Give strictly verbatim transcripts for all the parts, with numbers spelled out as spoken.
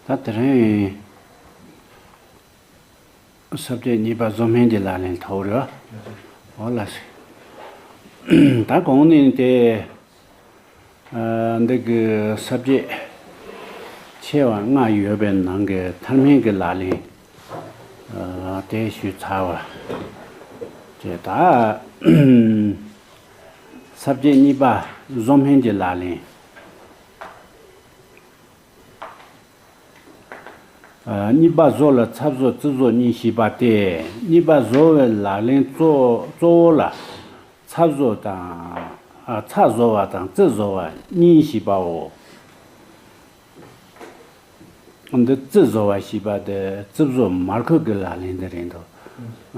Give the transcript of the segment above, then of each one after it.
ད་དེ་རིང་ས་བཅད་གཉིས་པ་བཟོ་སྨན་གྱི་ལག་ལེན་ཐོག་རེད་བ། འོ་ལགས་སོ། ད་གོང་ནས་དེ། ཨ། འདི་གི་ས་བཅད་ཆེ་བ་ལྔ་ཡོད་པའི་ནང་གི་མཐར་སྨན་གྱི་ལག་ལེན། ཨ། དེ་ཞུས་ཚར་བ་བྱས། ད་ས་བཅད་གཉིས་པ་བཟོ་སྨན་གྱི་ལག་ལེན། ཨ། གཉིས་པ་བཟོ་ལ་ཚྭ་བཟོ་རྩི་བཟོ་གཉིས་ཞེས་པ་སྟེ། གཉིས་པ་བཟོ་བའི་ལག་ལེན་གཙོ་གཙོ་བོ་ལ་ཚྭ་བཟོ་དང་། ཨ། ཚྭ་བཟོ་བ་དང་རྩི་བཟོ་བ་གཉིས་ཞེས་པའོ། འདི་རྩི་བཟོ་བ་ཞེས་པ་དེ་རྩི་བཟོ་མར་ཁུ་གི་ལག་ལེན་དེ་རེད་འདུག་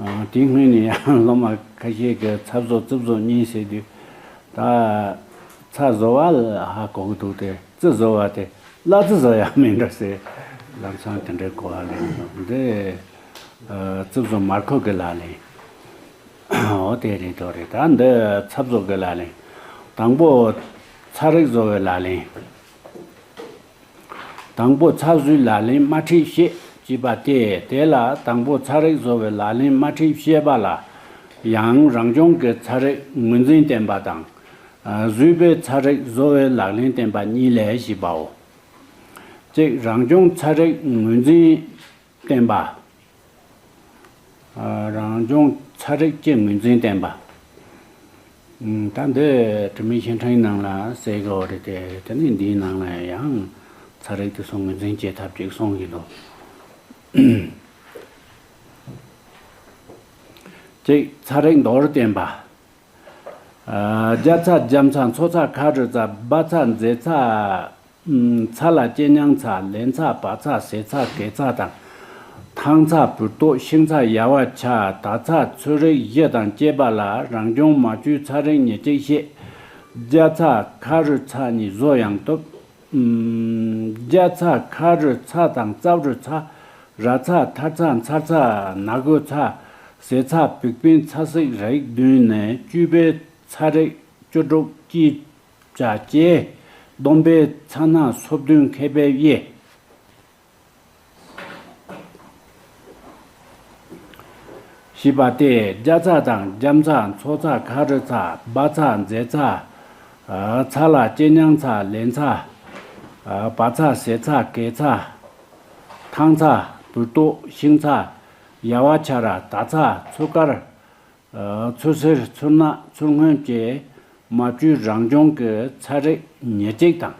ཨ། དེའི་སྔོན་ནས་ཡང་སློབ་མ་ཁ་ཤས་ཀྱིས་ཚྭ་བཟོ་རྩི་བཟོ་གཉིས་ཟེར་དུས། ད་ཚྭ་བཟོ་བ་ལ་ཧ་གོ་གི་འདུག་སྟེ། རྩི་བཟོ་བ་དེ་གླ་རྩི་བཟོ་ཡག་མིན་འགྲོ་ཟེར། ལམ་སང་དེ་འདྲའི་གོ་བ་ལེན་འདུག་འདི། ཨ། རྩི་བཟོ་མར་ཁུ་གི་ལག་ལེན། འོ་དེ་རེད་དོ་རེད། ད་འདི་ཚྭ་བཟོ་གི་ལག་ལེན། དང་པོ་ཚྭ་རིགས་བཟོ་བའི་ལག་ལེན། དང་པོ་ཚྭ་བཟོའི་ལག་ལེན་དམར་ཁྲིད་བཤད་ཅེས་པ་སྟེ། དེ་ལ་དང་པོ་ཚྭ་རིགས་བཟོ་བའི་ལག་ལེན་དམར་ཁྲིད་བཤད་པ་ལ། ཡང་རང་བྱུང་གི་ཚྭ་རིགས་ངོས་འཛིན་བསྟན་པ་དང་། ཨ། བཟོས་པའི་ཚྭ་རིགས་བཟོ་བའི་ལག་ལེན་བསྟན་པ་གཉིས་ལས་ཞེས་པའོ། གཅིག་རང་བྱུང་ཚྭ་རིགས་ངོས་འཛིན་བསྟན་པ། ཨ། རང་བྱུང་ཚྭ་རིགས་ཀྱི་ངོས་འཛིན་བསྟན་པ། ཨུམ། ད་འདི་དྲི་མེད་བཤད་ཁྲིམས་ནང་ལ་གསལ་གི་ཡོད་རེད་དེ། དེ་ནས་འདིའི་ནང་ལ་ཡང་ཚྭ་རིགས་དེ་ཚོ་ངོས་འཛིན་བྱེད་ཐབས་ཅིག་གསུངས་ཡིན་ལོ། གཅིག་ཚྭ་རིགས་མདོར་བསྟན་པ། ཨ། རྒྱ་ཚྭ། རྒྱམ་ཚྭ། མཚོ་ཚྭ། ཁ་རུ་ཚྭ། སྦ་ཚྭ། མཛེ་ཚྭ། ཚྭ་ལ་སྐྱེ་མྱང་ཚྭ། ལན་ཚྭ། བག་ཚྭ། ཟེ་ཚྭ། གེ་ཚྭ་དང་། ཐང་ཚྭ། བུལ་ཏོག་ཤིང་ཚྭ། ཡ་ཝ་ཆ། དར་ཚྭ། ཚོད་རིགས་བཞི་དང་བཅས་པ་ལ་རང་བྱུང་མ་བཅོས་ཚྭ་རིགས་ཉེར་གཅིག་བཤད། རྒྱ་ཚྭ། ཁ་རུ་ཚྭ་གཉིས་བཟོ་ཡང་བཏུབ། ཨུམ། རྒྱ་ཚྭ། ཁ་རུ་ཚྭ་དང་རྩ་བྲུ་ཚྭ། ར་ཚྭ། ཐར་ཚྭ། མཚར་ཚྭ། ན་གོ་ཚྭ། ཟེ་ཚྭ། བིག་པིན་ཚྭ་སིག་རིགས་བདུན་ནས་བཅོས་པའི་ཚྭ་རིགས་བཅུ་དྲུག་ཅེས་བྱ་སྟེ། བསྡོམས་པས་ཚྭ་སྣ་སོ་བདུན་མཁས་པས་དབྱེ། ཞེས་པ་སྟེ། རྒྱ་ཚྭ་དང་རྒྱམ་ཚྭ། མཚོ་ཚྭ། ཁ་རུ་ཚྭ། སྦ་ཚྭ། མཛེ་ཚྭ། ཚྭ་ལ་སྐྱེ་མྱང་ཚྭ། ལན་ཚྭ། བག་ཚྭ། ཟེ་ཚྭ། གེ་ཚྭ། ཐང་ཚྭ། བུལ་ཏོག་ཤིང་ཚྭ། ཡ་ཝ་ཆ་ར། དར་ཚྭ། ཚུར་དཀར། ཚུར་སེར། ཚུར་ནག། ཚུར་སྔོན་བཅས་མ་བཅོས་རང་བྱུང་གི་ཚྭ་རིགས་ཉེར་གཅིག་དང་།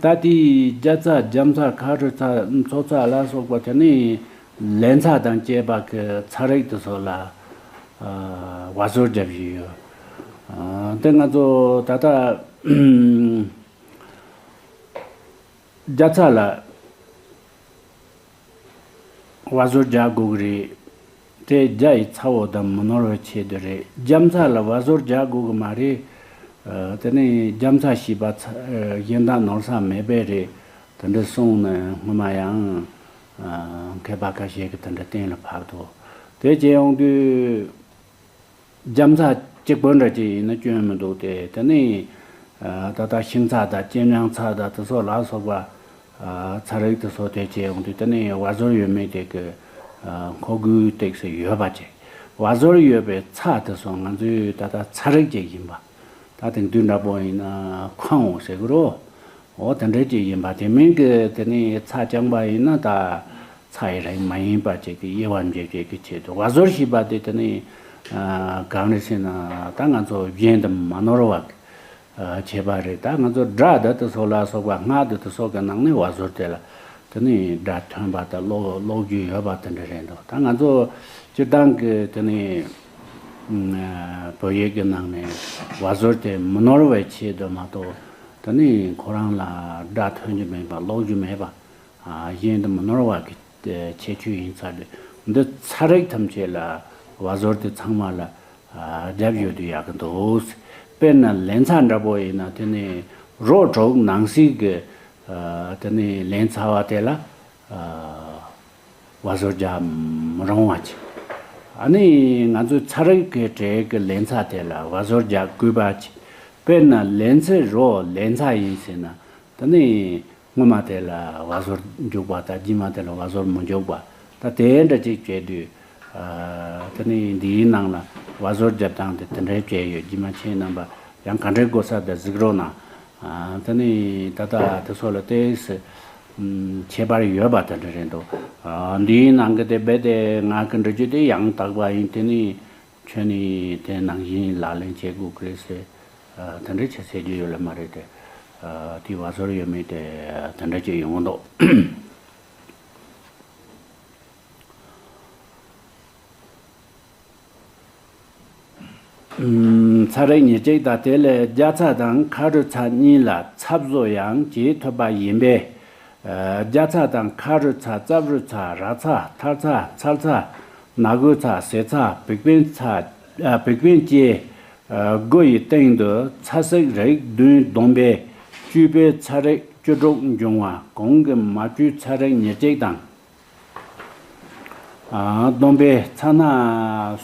ད་དེའི་རྒྱ་ཚྭ། རྒྱམ་ཚྭ། ཁ་རུ་ཚྭ། མཚོ་ཚྭ་ལ་སོགས་པ་དེ་ནི་ལན་ཚྭ་དང་བཅས་པ་གི་ཚྭ་རིགས་དེ་ཚོ་ལ་བ་ཟོར་རྒྱབ་བཞིན་ཡོད། དེ་ང་ཚོ་ད་ལྟ་རྒྱ་ཚྭ་ལ་བ་ཟོར་རྒྱག་དགོས་ཀྱི་རེད། དེ་རྒྱ་ཡི་ཚ་བོ་དང་མི་ནོར་བའི་ཆེད་དུ་རེད། རྒྱམ་ཚྭ་ལ་བ་ཟོར་རྒྱག་དགོས་ཀྱི་མ་རེད། ཨ། དེ་ནས་རྒྱམ་ཚྭ་ཞེས་པ་ཚྭ་གཞན་དག་ནོར་ས་མེད་པས་རེད། དེ་འདྲ་གསུངས་ནས་སྔོན་མ་ཡང་། ཨ། མཁས་པ་ཁ་ཤས་ཀྱིས་དེ་འདྲ་གཏན་ལ་ཕབ་འདུག་དེ་བྱས་ཡོང་དུས། རྒྱམ་ཚྭ་གཅིག་པོ་འདྲ་ཅིག་ཡིན་ན་སྐྱོན་མི་འདུག་སྟེ། དེ་ནས་ད་ལྟ་ཤིང་ཚྭ་དང་སྐྱེ་མྱང་ཚྭ་དང་དེ་ཚོ་ལ་སོགས་པ་ཚྭ་རིགས་དེ་ཚོ་དེ་བྱས་ཡོང་དུས། དེ་ནས་བ་ཟོར་ཡོད་མེད་དེ་གི་མཁོ་དགུའི་སྟེགས་སུ་ཡོད་པ་ཅིག་བ་ཟོར་ཡོད་པའི་ཚྭ་དེ་ཚོ་ང་ཚོའི་ད་ལྟ་ཚྭ་རིགས་ཅིག་ཡིན་པ། ད་དེང་དུས་འདྲ་པོ་ཡིན་ན་ཁང་འོ་ཟེར་གི་རོ། འོ་དེ་འདྲ་ཅིག་ཡིན་པ། དེ་མིན་གྱི་དེ་ནས་ཚྭ་རྐྱང་པ་ཡིན་ན་ད་ཚྭ་ཡི་རིགས་མ་ཡིན་པ་ཅིག་གི་དབྱེ་བ་འབྱེད་བྱེད་ཀྱི་ཆེད་དུ། བ་ཟོར་ཞེས་པ་དེ་དེ་ནས་གང་རེད་ཟེར་ན། ད་ང་ཚོ་གཞན་དུ་མ་ནོར་བ་གི་བྱེད་པ་རེད། ད་ང་ཚོ་སྒྲ་འདི་དེ་ཚོ་ལ་སོགས་པ། སྔགས་འདི་དེ་ཚོ་གི་ནང་ནས་བ་ཟོར་དེ་ལ་དེ་ནས་སྒྲ་ཐོན་པ་དང་ཀློག་ཀློག་རྒྱུ་ཡོད་པ་དེ་འདྲ་རེད་འདུག་ད་ང་ཚོ་སྤྱིར་བཏང་གི་དེ་ནས་བོད་ཡིག་གི་ནང་ནས་བ་ཟོར་དེ་མི་ནོར་བའི་ཆེད་དུ་མ་གཏོགས། དེ་ནས་ཁོ་རང་ལ་སྒྲ་ཐོན་རྒྱུ་མེད་པ། ཀློག་རྒྱུ་མེད་པ། ཨ། གཞན་དུ་མི་ནོར་བ་གི་ཁྱད་ཆོས་ཡིན་ཚར་དུས། འདི་ཚྭ་རིགས་ཐམས་ཅད་ལ་བ་ཟོར་དེ་ཚང་མ་ལ་ཨ་རྒྱབ་ཡོད་དུས་ཡག་གི་འདུག་དཔེར་ན་ལན་ཚྭ་འདྲ་པོ་ཡིན་ན། དེ་ནས་རོ་དྲུག་ནང་གསེས་ཀྱི་ཨ་དེ་ནས་ལན་ཚྭ་བ་དེ་ལ་ཨ་བ་ཟོར་རྒྱག་མི་རུང་བ་ཅིག་ཨ་ནི་ང་ཚོའི་ཚྭ་རིགས་ཀྱི་གྲས་ཀྱི་ལན་ཚྭ་དེ་ལ་བ་ཟོར་རྒྱག་དགོས་པ་ཅིག་དཔེར་ན་ལན་ཚྭའི་རོ་ལན་ཚྭ་ཡིན་ཟེར་ན། ད་ནི་སྔོན་མ་དེ་ལ་བ་ཟོར་འཇུག་པ་དང་རྗེས་མ་དེ་ལ་བ་ཟོར་མི་འཇུག་པ། ད་དེ་འདྲ་ཅིག་བྱས་དུས། ཨ། ད་ནི་འདིའི་ནང་ལ་བ་ཟོར་རྒྱབ་སྟངས་དེ་དེ་འདྲའི་བྱས་ཡོད། རྗེས་མ་ཁྱེད་རྣམ་པ་ཡང་ག་འདྲའི་དགོས་ས་དེ་གཟིགས་རོགས་གནང་། ཨ། ད་ནི་ད་ལྟ་དེ་ཚོ་ལ་ཏོག་ཙམ་ཁྱད་པར་ཡོད་པ་དེ་འདྲ་རེད་འདུག། ཨ། འདིའི་ནང་གི་དེ་རྦད་དེ་ང་གི་འདྲི་རྒྱུ་དེ་ཡང་དག་པ་ཡིན། དེ་ནི་ཁྱོད་ནི་དེ་ནང་བཞིན་ལག་ལེན་བྱེད་དགོས་ཀྱི་རེད་ཟེར། ཨ། དེ་འདྲ་བྱེད་ཟེར་རྒྱུ་ཡོད་ལེ་མ་རེད་དེ། ཨ། དེ་བ་ཟོར་ཡོད་མེད་དེ་དེ་འདྲ་ཅིག་ཡོང་གི་འདུག། ཨུམ། ཚ་རེག་ཉེར་གཅིག་དང་། དེ་ལས་རྒྱ་ཚ་དང་ཁ་རུ་ཚ་གཉིས་ལ་ཚ་བཟོ་ཡང་ཅིག་ཐོབ་པ་ཡིན་པས། ཨ། རྒྱ་ཚ་དང་ཁ་རུ་ཚ་ཙབ་རུ་ཚ་ར་ཚ་ཐར་ཚ་ཚལ་ཚ་ན་གུ་ཚ་ཟེ་ཚ་བིག་པན་ཚ། ཨ། བིག་པན་བཅས། ཨ། དགུ་ཡི་སྟེང་དུ་ཚ་སྲེག་རིགས་བདུན་བསྡོམས་པས་བཅུ་པའི་ཚ་རེག་བཅུ་དྲུག་འབྱུང་བ། གོང་གི་མ་བཅུའི་ཚ་རེག་ཉེར་གཅིག་དང་། ཨ། བསྡོམས་པས་ཚ་ན་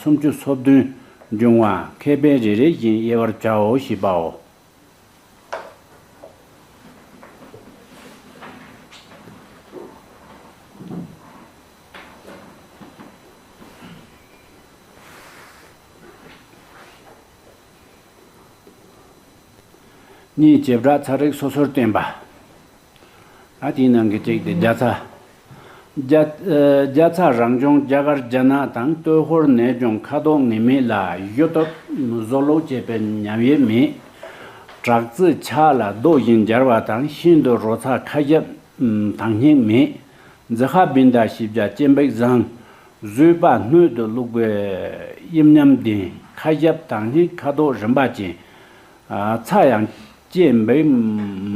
སུམ་ཅུ་སོ་བདུན་འབྱུང་བ། ཁེ་ཕན་རེ་རེ་བཞིན་དབྱེ་བར་བྱའོ་ཞེས་པའོ། གཉིས། བྱེ་བྲག་ཚ་རེག་སོ་སོར་བསྟན་པ། ཨ། དེའི་ནང་གི་གཅིག་དེ་རྒྱ་ཚ། རྒྱ། ཨ། རྒྱ་ཚ་རང་བྱུང་རྒྱ་གར་རྒྱ་ནག་དང་སྟོད་ཧོར་ནད་འབྱུང་ཁ་དོག་ངེས་མེད་ལ། གཞུ་བཏབ་ཟོར་ལོག་བྱེད་པའི་ཉམས་དབྱེ་མེད། དྲག་རྩི་ཆག་ལ་རྡོ་བཞིན་འབྱར་བ་དང་། ཤིན་ཏུ་རོ་ཚ་ཁ་ཞབས་དྭངས་སྙིགས་མེད། ཛི་ཧ་བིན་ད་ཞེས་བྱ་སྐྱེ་འབིགས་བཟང་། བཟོད་པ་སྣོད་དུ་བླུགས་པའི་དབྱིབས་ཉམས་ལྡན། ཁ་ཞབས་དྭངས་སྙིགས་ཁ་དོག་རིམ་པ་ཅན། ཨ། ཚ་ཡང་སྐྱེ་འབིགས་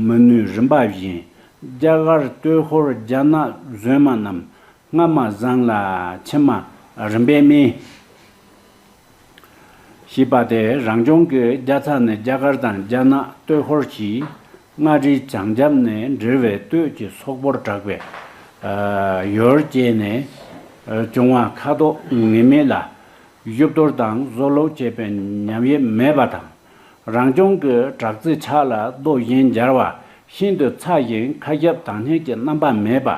མི་ནུས་རིམ་པ་བཞིན། རྒྱ་གར་སྟོད་ཧོར་རྒྱ་ནག་བཟོད་མ་རྣམས། སྔ་མ་བཟང་ལ་ཕྱི་མ་རིམ་པས་དམན། ཞེས་པ་སྟེ། རང་བྱུང་གི་རྒྱ་ཚ་ནི་རྒྱ་གར་དང་རྒྱ་ནག་སྟོད་ཧོར་གྱི་མངའ་རིས་བྱང་རྒྱབ་ནས་འབྲེལ་བའི་སྟོད་ཀྱི་སོག་པོར་གྲགས་པའི། ཨ། ཡུལ་སྐྱེས་ནས། ཨ། བྱུང་བ་ཁ་དོག་ངེས་མེད་ལ། གཞུ་བཏོར་དང་ཟོར་ལོག་བྱེད་པའི་ཉམས་དབྱེ་མེད་པ་དང་། རང་བྱུང་གི་དྲག་རྩི་ཆག་ལ་རྡོ་བཞིན་འབྱར་བ། ཤིན་ཏུ་ཚ་ཞིང་ཁ་ཞབས་དྭངས་སྙིགས་ཀྱི་རྣམ་པ་མེད་པ།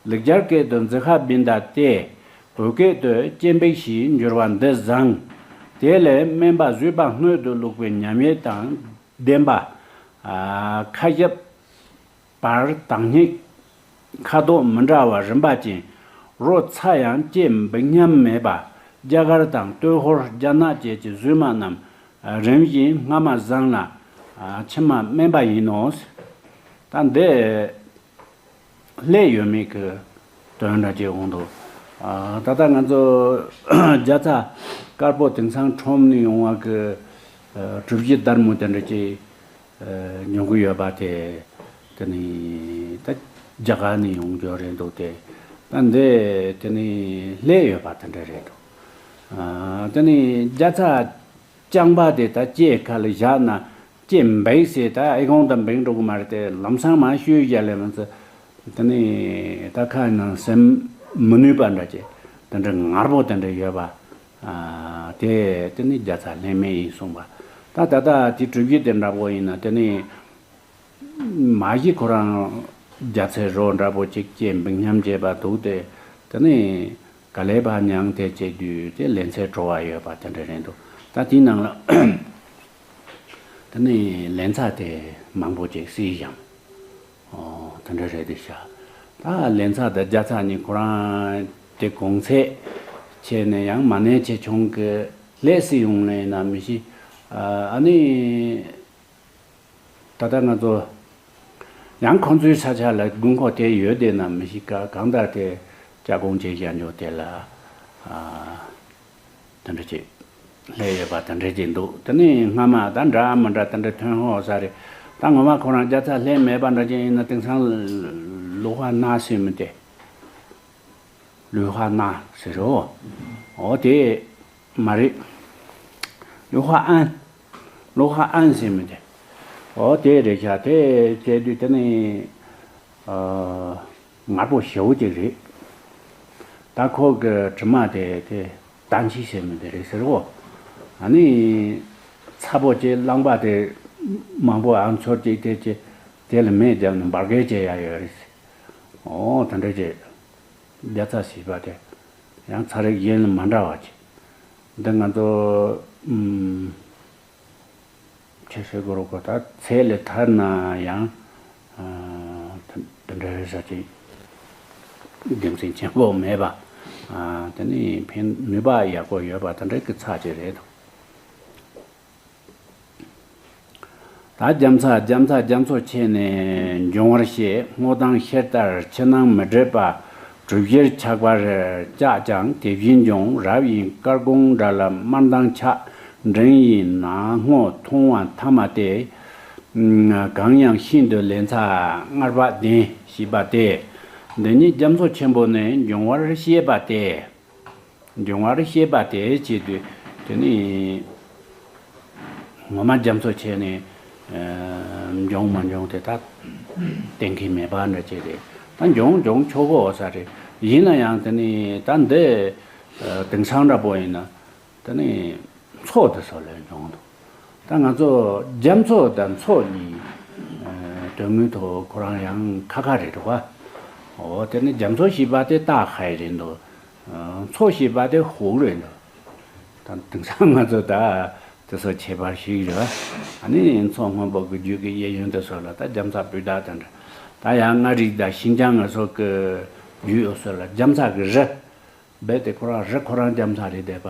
ལེགས་སྦྱར་སྐད་དུ་ཛི་ཧ་བིན་ད་སྟེ། བོད་སྐད་དུ་སྐྱེ་འབིགས་ཞེས་འགྱུར་བ་འདི་བཟང་། དེ་ལས་སྨན་པ་བཟོད་པ་སྣོད་དུ་བླུགས་པའི་ཉམས་དབྱེ་དང་ལྡན་པ། ཨ། ཁ་ཞབས་པར་དྭངས་སྙིགས་ཁ་དོག་མི་འདྲ་བ་རིམ་པ་ཅན། རོ་ཚ་ཡང་སྐྱེ་འབིགས་ཉམས་མེད་པ། རྒྱ་གར་དང་སྟོད་ཧོར་རྒྱ་ནག་བཅས་ཀྱི་བཟོད་མ་རྣམས། རིམ་བཞིན་སྔ་མ་བཟང་ལ། ཨ། ཕྱི་མ་དམན་པ་ཡིན་ནོ། ད་འདི་ལྷད་ཡོད་མེད་ཀྱི་དོན་འདྲ་ཅིག་འོང་འདུག། ཨ། ད་ལྟ་ང་ཚོ་རྒྱ་ཚ་དཀར་པོ་དེང་སང་ཁྲོམ་ནས་ཡོང་བ་གི། ཨ། གྲུ་བཞི་སྡེར་མོ་དེ་འདྲ་ཅིག། ཨ། ཉོ་གི་ཡོད་པ་དེ། དེ་ནི་ད་རྒྱ་གར་ནས་ཡོང་རྒྱུ་རེད་འདུག་སྟེ། ད་འདི་དེ་ནི་ལྷད་ཡོད་པ་དེ་འདྲ་རེད་འདུག། ཨ། དེ་ནི་རྒྱ་ཚ་རྐྱང་པ་དེ་ད་ལྕེ་ཁ་ལ་བཞག་ན་ལྕེ་འབིགས་ཟེར། ད་ཨེ་གོང་དུ་འབིགས་འགྲོ་གི་མ་རེད་དེ། ལམ་སང་མ་ཤོས་བཞག་ལས་མ་ཚད། དེ་ནི་ད་ཁ་ནང་སེམས་མི་ནུས་པ་འདྲ་ཅིག། དེ་འདྲ་ངར་པོ་དེ་འདྲ་ཡོད་པ། ཨ། དེ་དེ་ནི་རྒྱ་ཚ་ལྷད་མེད་ཡིན་གསུངས་པ། ད་ད་ལྟ་དེ་གྲུ་བཞི་དེ་འདྲ་པོ་ཡིན་ན། དེ་ནི་མ་གཞི་ཁོ་རང་རྒྱ་ཚའི་རོ་འདྲ་པོ་ཅིག་སྐྱེ་འབིགས་ཉམས་བྱས་པ་འདུག་སྟེ། དེ་ནི་ག་ལེ་བ་མྱང་དེ་བྱེད་དུས་དེ་ལན་ཚྭའི་བྲོ་བ་ཡོད་པ་དེ་འདྲ་རེད་འདུག། ད་དེའི་ནང་ལ་དེ་ནི་ལན་ཚྭ་དེ་མང་པོ་ཅིག་བསྲེས་ཤིང་། ཨོ། དེ་འདྲ་རེད་དེ་ཤག། ད་ལན་ཚྭ་དང་རྒྱ་ཚ་གཉིས་ཁོ་རང་དེ་གོང་ཚད་ཆེ་ནས་ཡང་མ་གནས་ཆེ་ཆུང་གི་ལྷད་སྲིད་ཡོང་ལེ་ཡིན་ན་མི་ཤེས། ཨ་ནི་ད་ལྟ་ང་ཚོ་ཡང་ཁོང་ཚོའི་ས་ཆ་ལ་དགོས་མཁོ་དེ་ཡོད་དེ་ན་མི་ཤེས། ག་གང་ལྟར་དེ་ལྕགས་གོང་ཆེ་བཞག་འཇོག་དེ་ལ། ཨ། དེ་འདྲ་ཅིག་ལྷད་ཡོད་པ་དེ་འདྲ་ཅིག་འདུག། དེ་ནས་སྔ་མ་ད་འདྲ་མི་འདྲ་དེ་འདྲ་ཐོན་ཧོ་ས་རེད། ད་ངོ་མ་ཁོ་རང་རྒྱ་ཚ་ལྷད་མེད་པ་འདྲ་ཅིག་ཡིན་ན། དེང་སང་ལུ་ཧ་ན་ཟེར་མི་དེ། ལུ་ཧ་ན་ཟེར་རོ། འོ་དེ་མ་རེད། ལུ་ཧ་ཨན། ལུ་ཧ་ཨན་ཟེར་མི་དེ། འོ་དེ་རེད་ཤག། དེ་བྱས་དུས་དེ་ནི། ཨ། ངར་པོ་ཞེ་བོ་ཅིག་རེད། ད་ཁོ་གི་དྲི་མ་དེ་དེ་ཏན་ཆི་ཟེར་མི་དེ་རེད་ཟེར་གོ། ཨ་ནི་ཚ་པོ་ཅིག་རླངས་པ་དེ་ མང་པོ་ཨང་ཚོ་གཅིག་དེ་ཅི་དེ་ལ་མེ་བརྒྱབ་ནས་འབར་གས་བྱེད་ཡ་ཡོད་རེད། ཨོ་དེ་འདྲ་བྱས། རྒྱ་ཚ་ཞེས་པ་དེ་ཡང་ཚ་རིགས་གཞན་ལ་མ་འདྲ་བ་ཅིག་འདི་ང་ཚོ་ཨུམ་ཆེ་ཤོས་གོ་རུ་གོ་ད་ཚད་ལས་ཐར་ན་ཡང་ཨ་དེ་དེ་འདྲ་རེད་ས་ཅིག་རྒྱུ་མཚན་ཆེན་པོ་མེད་པ། ཨ་དེ་ནི་ཕན་ནུས་པ་ཡག་པོ་ཡོད་པ་དེ་འདྲ་གི་ཚ་ཅིག་རེད་དོ། ད་རྒྱ་མཚོ་རྒྱ་མཚོ་རྒྱ་མཚོ་ཆེ་ནས་འབྱུང་བར་བཤད། སྔོ་དང་ཤེལ་ལྟར་ཕྱི་ནང་མི་འདྲེས་པ། གྲུ་བཞིར་ཆགས་པར་བྱ་ཀྱང་དེ་བཞིན་འབྱུང་། རབ་ཡིན་དཀར་གོང་འདྲ་ལ་དམར་མདངས་ཆགས། མགྲིན་ཡིན་ནག་སྔོ་མཐོང་བ་ཐ་མ་སྟེ། གང་ཡང་ཤིན་ཏུ་ལན་ཚྭ་མངར་བ་ལྡན་ཞེས་པ་སྟེ། འདི་ཉིད་རྒྱ་མཚོ་ཆེན་པོ་ནས་འབྱུང་བར་བཤད་པ་སྟེ། འབྱུང་བར་བཤད་པ་དེ་བྱེད་དུས་དེ་ནི་ངོ་མ་རྒྱ་མཚོ་ཆེ་ནས་འབྱུང་མ་འབྱུང་དེ་ད་གཏན་འཁེལ་མེད་པ་འདྲ་བྱས་རེད། ད་འབྱུང་འབྱུང་ཆོག་གོ་ས་རེད། ཡིན་ན་ཡང་དེ་ནི་ད་འདི་དེང་སང་འདྲ་པོ་ཡིན་ན་དེ་ནི་མཚོ་དེ་ཚོ་ལས་འབྱུང་འདུག་ད་ང་ཚོ་རྒྱ་མཚོ་དང་མཚོ་གཉིས་དོན་དངོས་ཐོག་ཁོ་རང་ཡང་ཁ་ཁ་རེད་འདུག་ག་འོ་དེ་ནི་རྒྱ་མཚོ་ཞེས་པ་དེ་ཏ་ཧའི་རེད་འདུག་མཚོ་ཞེས་པ་དེ་ཧུའུ་རེད་འདུག་ད་དེང་སང་ང་ཚོ་ད་དེ་ཚོ་ཁྱད་པར་ཞིག་རེད། ཨ་ནི་མཚོ་སྔོན་པོ་གི་རྒྱུད་ཀྱི་གཡས་གཡོན་དེ་ཚོ་ལ་ད་རྒྱ་མཚོ་སྤུས་དག་དེ་འདྲ། ད་ཡང་མངའ་རིས་དང་ཤིན་ཅང་ང་ཚོ་གི་རྒྱུད་ཡོད་ཚོ་ལ་རྒྱ་མཚོ་གི་རི། རྦད་དེ་ཁོ་རང་རི་ཁོ་རང་རྒྱ་མཚོ་རེད་བསྡད་པ་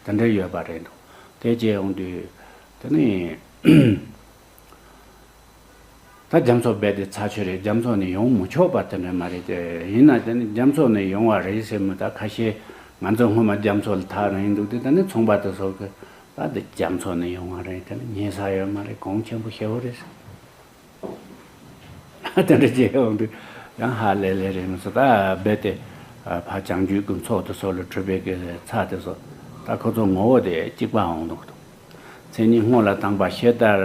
དེ་འདྲ་ཡོད་པ་རེད་འདུག་དེ་བྱས་ཡོང་དུས་དེ་ནི་ད་རྒྱ་མཚོ་རྦད་དེ་ཚ་ཆེ་རེད། རྒྱ་མཚོ་ནས་ཡོང་མི་ཆོག་པ་དེ་འདྲ་མ་རེད་དེ། ཡིན་ན་དེ་ནི་རྒྱ་མཚོ་ནས་ཡོང་བ་རེད་ཟེར་མི་ད་ཁ་ཤས་ང་ཚོ་སྔོན་མ་རྒྱ་མཚོ་ལ་ཐག་རིང་འདུག་དེ་ད་ནི་ཚོང་པ་དེ་ཚོ་གི་ད་དེ་རྒྱ་མཚོ་ནས་ཡོང་བ་རེད། དེ་ནི་ཉན་ས་ཡོད་མ་རེད། གོང་ཆེན་པོ་ཞེ་བོ་རེད། དེ་འདྲ་བྱས་ཡོང་དུས་ཡང་ཧ་ལས་ལས་རེད་མི་སྲིད། ད་རྦད་དེ་ཕ་བྱང་རྒྱུད་ཀྱི་མཚོ་དེ་ཚོ་ལ་གྲུབ་པའི་གི་ཚ་དེ་ཚོ་ད་ཁོ་ཚོ་ངོ་བོ་དེ་གཅིག་པ་འོང་འདུག་མཚན་ཉིད་སྔོ་ལ་དྭངས་པ་ཤེལ་ལྟར་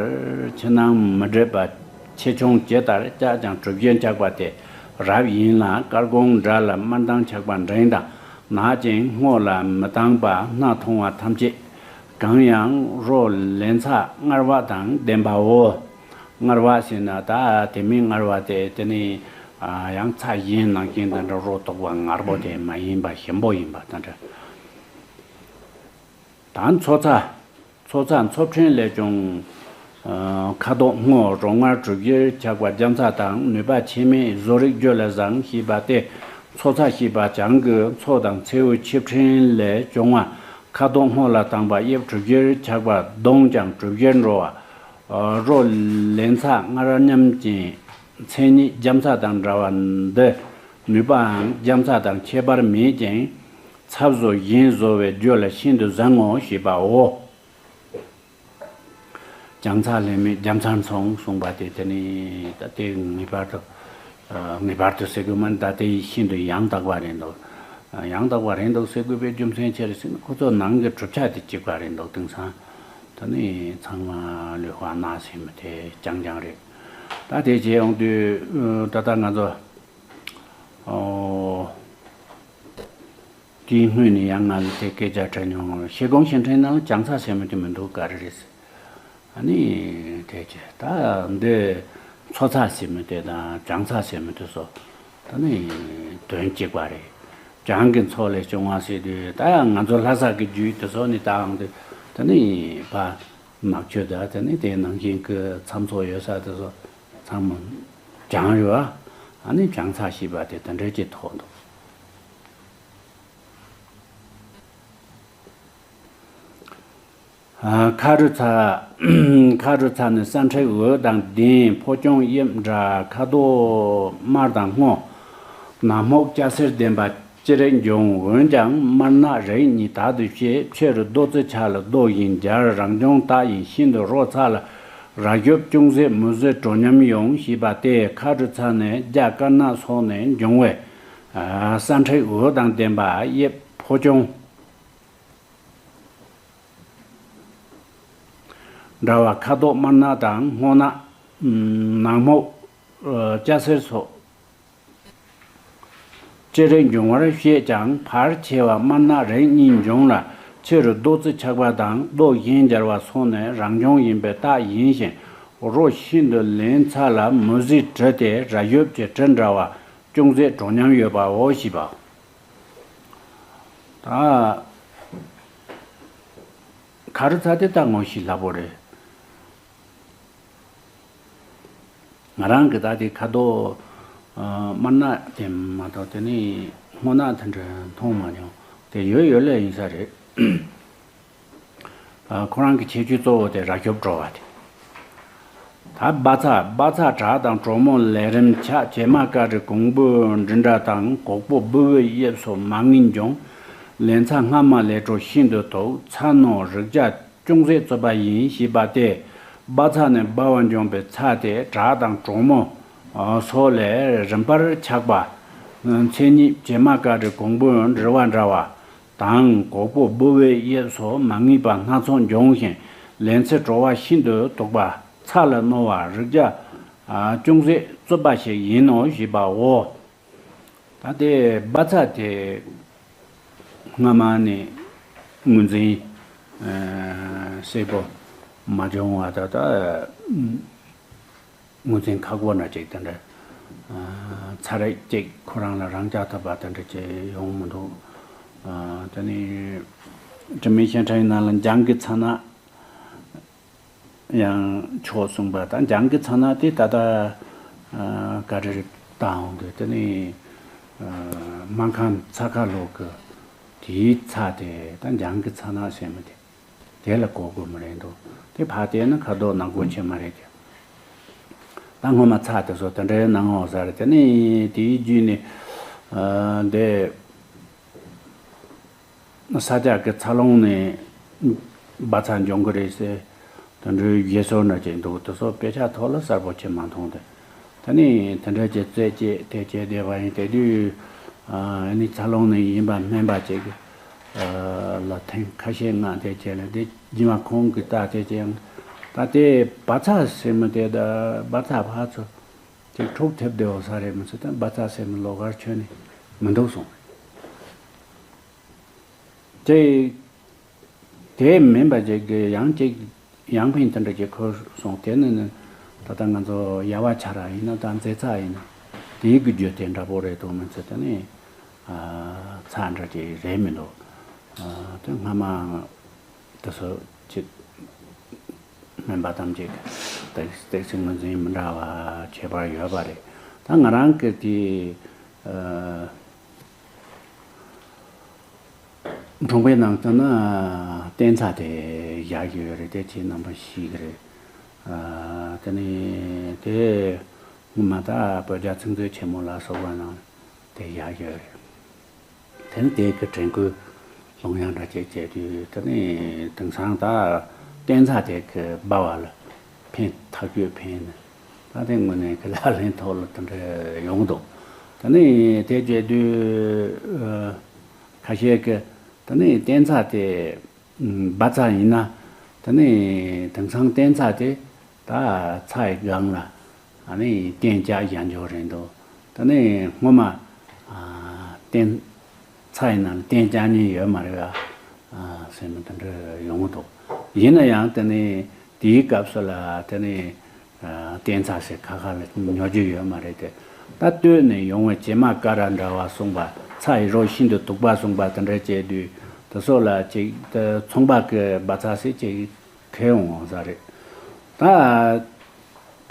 ཕྱི་ནང་མི་འདྲེས་པ། ཆེ་ཆུང་ཇི་ལྟར་བྱ་ཀྱང་གྲུ་བཞིར་ཆགས་པ་སྟེ། རབ་ཡིན་ལ་དཀར་གོང་འདྲ་ལ་དམར་མདངས་ཆགས་པ་མགྲིན་དང་ནག་ཅིང་སྔོ་ལ་མི་དྭངས་པ་སྣ་མཐོང་བ་ཐམས་ཅད། གང་ཡང་རོ་ལན་ཚྭ་མངར་བ་དང་ལྡན་པའོ། མངར་བ་ཟེར་ན་ད་དེ་མིན་མངར་བ་དེ་དེ་ནི་ཡང་ཚྭ་གཞན་ནང་བཞིན་དེ་འདྲ་རོ་དོག་པ་མངར་པོ་དེ་མ་ཡིན་པ་ཞིམ་པོ་ཡིན་པ་དེ་འདྲ། ད་མཚོ་ཚྭ། མཚོ་ཚྭ་མཚོ་ཕྲན་ལས་བྱུང་། ཁ་དོག་སྔོ་རོ་མངར་གྲུ་བཞིར་ཆགས་པ་རྒྱ་མཚོ་དང་ནུས་པ་ཆེ་མེད་བཟོ་རིགས་རྒྱུ་ལ་བཟང་ཞེས་པ་སྟེ། མཚོ་ཚྭ་ཞེས་པ་བྱང་གི་མཚོ་དང་མཚེའུ་ཆུ་ཕྲན་ལས་བྱུང་བ། ཁ་དོག་སྔོ་ལ་དྭངས་པ་དབྱིབས་གྲུ་བཞིར་ཆགས་པ། གདོང་ཀྱང་གྲུ་བཞིར་འགྲོ་བ། རོ་ལན་ཚྭ་མངར་མཉམ་ཅན། མཚན་ཉིད་རྒྱ་མཚོ་དང་འདྲ་བ་འདི། ནུས་པའང་རྒྱ་མཚོ་དང་ཁྱད་པར་མེད་ཅིང་། ཚྭ་བཟོ་གཞན་བཟོ་བའི་རྒྱུ་ལ་ཤིན་ཏུ་བཟང་ངོ་ཞེས་པའོ། བྱང་ཚྭ་ལས་མེད་རྒྱ་མཚོར་མཚུངས་གསུངས་པ་དེ་དེ་ནི་ད་ལྟའི་ངེས་པར་དུ། ངེས་པར་དུ་ཟེར་དགོས་མིན། ད་ལྟའི་ཤིན་ཏུ་ཡང་དག་པ་རེད་འདུག་ཡང་དག་པ་རེད་འདུག་ཟེར་དགོས་པའི་རྒྱུ་མཚན་ཅི་རེད་ཟེར་ན་ཁོ་ཚོ་ནང་གི་གྲུབ་ཆ་དེ་གཅིག་པ་རེད་འདུག་དེང་སང་ད་ནི་ཚང་མ་ལུས་པ་ན་ཟེར་མི་དེ་རྐྱང་རྐྱང་རེད། ད་དེ་བྱས་ཡོང་དུས་ད་ལྟ་ང་ཚོ། ཨོ། དེའི་སྔོན་ནས་ཡང་ང་ལ་དེ་སྐད་ཆ་དྲིས་མྱོང་། ཤེལ་སྒོང་ཤེལ་ཕྲན་ནང་བྱང་ཚྭ་ཟེར་མི་དེ་མི་འདུག་ག་རེ་རེད་ཟེར། ཨ་ནི་དེ་ཅི་ད་འདི་མཚོ་ཚྭ་ཟེར་མི་དེ་དང་བྱང་ཚྭ་ཟེར་མི་དེ་ཚོ་ད་ནི་དོན་གཅིག་པ་རེད། བྱང་གི་མཚོ་ལས་བྱུང་བ་ཟེར་དུས་ད་ང་ཚོ་ལྷ་ས་གི་རྒྱུད་དེ་ཚོ་ནི་ད་འདི་ད་ནི་ཕ་ནག་ཆུ་དང་དེ་ནི་དེ་ནང་བཞིན་གྱི་ཚྭ་མཚོ་ཡོད་ས་དེ་ཚོ་ཚང་མ་བྱང་རེད་བ། ཨ་ནི་བྱང་ཚྭ་ཞེས་པ་དེ་དེ་འདྲ་ཅིག་ཐོགས་འདུག་ཁ་རུ་ཚྭ། ཁ་རུ་ཚྭ་ནི་སྲ་མཁྲེགས་འོད་དང་ལྡན། ཕོ་སྐྱོང་དབྱིབས་འདྲ། ཁ་དོག་དམར་དང་སྔོ། ནག་སྨུག་སྐྱ་སེར་ལྡན་པ་ཅི་རིགས་འབྱུང་། འོན་ཀྱང་དམར་ནག་རིགས་གཉིས་དག་ཏུ་བཤད། ཕྱི་རུ་རྡོ་རྩི་ཆགས་ལ་རྡོ་བཞིན་སྦྱར། རང་བྱུང་རྟགས་ཡིན་ཤིན་ཏུ་རོ་ཚ་ལ། ར་ཞབས་ཅུང་ཟད་མུ་ཟི་དྲོ་མཉམ་ཡོང་ཞེས་པ་སྟེ། ཁ་རུ་ཚྭ་ནི་རྒྱ་དཀར་ནག་སོགས་ནས་འབྱུང་བས། སྲ་མཁྲེགས་འོད་དང་ལྡན་པ་དབྱིབས་ཕོ་སྐྱོང་འདྲ་བ། ཁ་དོག་དམར་ནག་དང་སྔོ་ནག་ནག་སྨུག་སྐྱ་སེར་སོགས། ཅི་རིགས་འབྱུང་བར་བཤད་ཀྱང་། ཕལ་ཆེ་བ་དམར་ནག་རིགས་གཉིས་འབྱུང་ལ། ཕྱི་རུ་རྡོ་རྩི་ཆགས་པ་དང་རྡོ་གཞན་སྦྱར་བ་སོགས་ནི་རང་བྱུང་ཡིན་པའི་རྟགས་ཡིན་ཞིང་ རོ་ཤིན་ཏུ་ལེན་ཚར་ལ་མུ་ཟི་བྲི་སྟེ་ར་ཞོབ་ཀྱི་བྲི་འདྲ་བ་ཅུང་ཟད་བྲོ་ཉམས་ཡོད་པའོ་ཞེས་པ། ད་ག་རེ་ཚ་དེ་ད་ངོ་ཤེས་སླ་པོ་རེད། ང་རང་གི་ད་དེ་ཁ་དོག་དམར་ནག་དེ་མ་གཏོགས་དེ་ནི་སྔོ་ནག་དེ་འདྲ་མཐོང་མ་མྱོང་། དེ་ཡོད་ཡོད་ལེ་ཡིན་ས་རེད། ཁོ་རང་གི་ཁྱད་ཆོས་གཙོ་བོ་དེ་ར་ཞོབ་བྲོ་བ་དེ། ད་སྦ་ཚ་སྦ་ཚ་དྲག་དང་གྲོ་མོ་ལས་རིམ་ཆག་བྱེ་མ་ཀ་རི་གོང་བུ་འབྲི་འདྲ་དང་གོག་པོ་སྦུ་བའི་དབྱིབས་སོགས་མ་ངན་འབྱུང་། ལན་ཚྭ་སྔ་མ་ལས་བྲོ་ཤིན་ཏུ་དུག་ཚྭ་སྣོད་རེག་བྱ་ཅུང་ཟད་རྩུབ་པ་ཡིན་ཞེས་པ་སྟེ། སྦ་ཚ་ནས་སྦ་བ་འབྱུང་བའི་ཚྭ་དེ་དྲག་དང་གྲོ་མོ་སོགས་ལས་རིམ་པར་ཆགས་པ། མཚན་ཉིད་བྱེ་མ་ཀ་རི་གོང་བུ་འབྲི་བ་འདྲ་བ། དང་གོག་པོ་སྦུ་བའི་དབྱིབས་སོགས་མ་ངེས་པ་སྣ་ཚོགས་འབྱུང་ཞིང་། ལན་ཚྭའི་བྲོ་བ་ཤིན་ཏུ་དུག་པ་ཚྭ་ལ་རྣོ་བ་རེག་བྱ་ཅུང་ཟད་རྩུབ་པ་ཞིག་ཡིན་ནོ་ཞེས་པའོ། ད་དེ་སྦ་ཚ་དེ་སྔ་མ་ནས་ངོས་འཛིན་གསལ་པོ་མ་བྱུང་བ་ད་ལྟ། ངོས་འཛིན་ཁག་པོ་འདྲ་ཅིག་དེ་འདྲ། ཚ་རེག་ཅིག་ཁོ་རང་ལ་རང་འཇགས་ཐུབ་པ་དེ་འདྲ་ཅིག་ཡོང་མི་འདུག་དེ་ནི་དྲི་མེད་ཤིང་ཁྲ་ཡི་ནང་ལ་འཇང་གི་ཚྭ་སྣ་ཡང་ཆོག་གསུངས་པ་དང་། འཇང་གི་ཚྭ་སྣ་དེ་ད་ལྟ་ག་རེ་རེད་བཏང་འོང་དུས་དེ་ནི་སྨར་ཁམས་ཚྭ་ཁ་ལོག་གི་དེའི་ཚྭ་དེ་ད་འཇང་གི་ཚྭ་སྣ་ཟེར་མི་དེ། དེ་ལ་གོ་དགོས་མ་རེད་འདུག་དེ་ཕར་བལྟས་ན་ཁ་དོག་ནག་པོ་ཆེ་མ་རེད་དེ། ད་སྔོན་མ་ཚྭ་དེ་ཚོ་དེ་འདྲའི་ནང་འོང་ས་རེད། དེ་ནས་དེའི་རྗེས་ནས་ཨ་འདི་ས་སྐྱ་གི་ཚྭ་ལུང་ནས་སྦ་ཚ་འབྱུང་གི་རེད་ཟེར། དེ་འདྲའི་བརྗོད་སྲོལ་འདྲ་ཅིག་འདུག་དེ་ཚོ་དཔེ་ཆ་ཐོག་ལ་གསལ་པོ་ཆེ་མ་མཐོང་དེ། ད་ནི་དེ་འདྲ་ཅིག་རྩད་བཅད་དེ་བྱས་བསྡད་པ་ཡིན། དེ་དུས་ཨ་ནི་ཚྭ་ལུང་ནས་ཡིན་པ་སྨན་པ་ཅིག་ལ་ཐེངས་ཁ་ཤས་མངགས་དེ་བྱས་ལ། དེ་རྗེས་མ་ཁོང་གིས་ལྟ་དེ་བྱས་ཡང་ད་དེ་སྦ་ཚ་ཟེར་མི་དེ་ད་སྦ་ཚ་ཕར་ཚུར་ཅིག་འཁྲུག་ཐེབས་བསྡད་ཡོད་ས་རེད་མི་ཚེ། ད་སྦ་ཚ་ཟེར་མི་ལོགས་ཀར་ཁྱོན་ནས་མི་འདུག་གསུངས། དེ་དེ་མིན་པ་ཅིག་གི་ཡང་ཅིག་ཡང་ཕན་དེ་འདྲ་ཅིག་འཁོར་སོང་། དེ་ནི་ནི་ད་ལྟ་ང་ཚོ་ཡ་བ་ཆ་ར་ཡིན་ན་ད་མཛེ་ཚྭ་ཡིན་ན་དེའི་གི་རྒྱུ་དེ་འདྲ་པོ་རེད་འདུག་མི་ཚེ། དེ་ནི་ཨ་ཚྭ་འདྲ་ཅིག་རེད་མི་འདུག་ཨ་དེ་སྔ་མ་དེ་ཚོ་ཅིག་སྨན་པ་ཐམས་ཅད་ཀྱིས་ཏོག་ཙམ་ངོས་འཛིན་མི་འདྲ་བ་བྱས་པ་ཡོད་པ་རེད། ད་ང་རང་གི་དེ་ཨ་འཁྲུངས་པའི་ནང་དུ་ན་བསྟེན་ཚྭ་དེ་བཞག་གི་ཡོད་རེད། དེ་ཁྱེད་རྣམ་པ་ཤེས་ཀྱི་རེད། ཨ་དེ་ནི་དེ་སྔོན་མ་ད་བོད་རྒྱ་ཚིག་མཛོད་ཆེན་མོ་ལ་སོགས་པ་ནང་དེ་བཞག་གི་ཡོད་རེད། དེ་ནི་དེ་གི་དྲན་སྐུལ་སློང་ཡག་འདྲ་ཅིག་བྱས་དུས། དེ་ནི་དེང་སང་ད་བསྟེན་ཚྭ་དེ་གི་སྦ་བ་ལ་ཕན་ཐག་ཆོད་ཕན་ནས། ད་དེ་དངོས་གནས་ཀྱི་ལག་ལེན་ཐོག་ལ་དེ་འདྲ་ཡོང་འདུག་དེ་ནས་དེ་བྱས་དུས་ཨ་ཁ་ཤས་ཀྱིས་དེ་ནས་བསྟེན་ཚྭ་དེ་སྦ་ཚྭ་ཡིན་ན། དེ་ནས་དེང་སང་བསྟེན་ཚྭ་དེ་ད་ཚྭ་ཡི་སྒང་ལ་ཨ་ནི་བསྟེན་བྱ་བཞག་འཇོག་རེད་འདུག་དེ་ནས་སྔོན་མ་ཨ་བསྟེན་ཚྭ་ཡི་ནང་ལ་བསྟེན་བྱ་གཉིས་ཡོད་མ་རེད་པ་ཟེར་ནས་དེ་འདྲ་ཡོང་གི་འདུག་ཡིན་ན་ཡང་དེ་ནས་དེའི་སྐབས་སུ་ལ་དེ་ནས་ཨ་བསྟེན་ཚྭ་ཟེར་ཁ་ཁ་ལ་ཉོ་རྒྱུ་ཡོད་མ་རེད་དེ། ད་སྟོད་ནས་ཡོང་བའི་བྱེ་མ་ཀ་ར་འདྲ་བ་གསུངས་པ། ཚྭ་ཡི་རོ་ཤིན་ཏུ་དུག་པ་གསུངས་པ་དེ་འདྲ་བྱས་དུས། དེ་ཚོ་ལ་ཅིག་དེ་ཚོང་པ་གི་སྦ་ཚྭ་ཟེར་ཅིག་ཁེལ་འོང་ས་རེད། ད་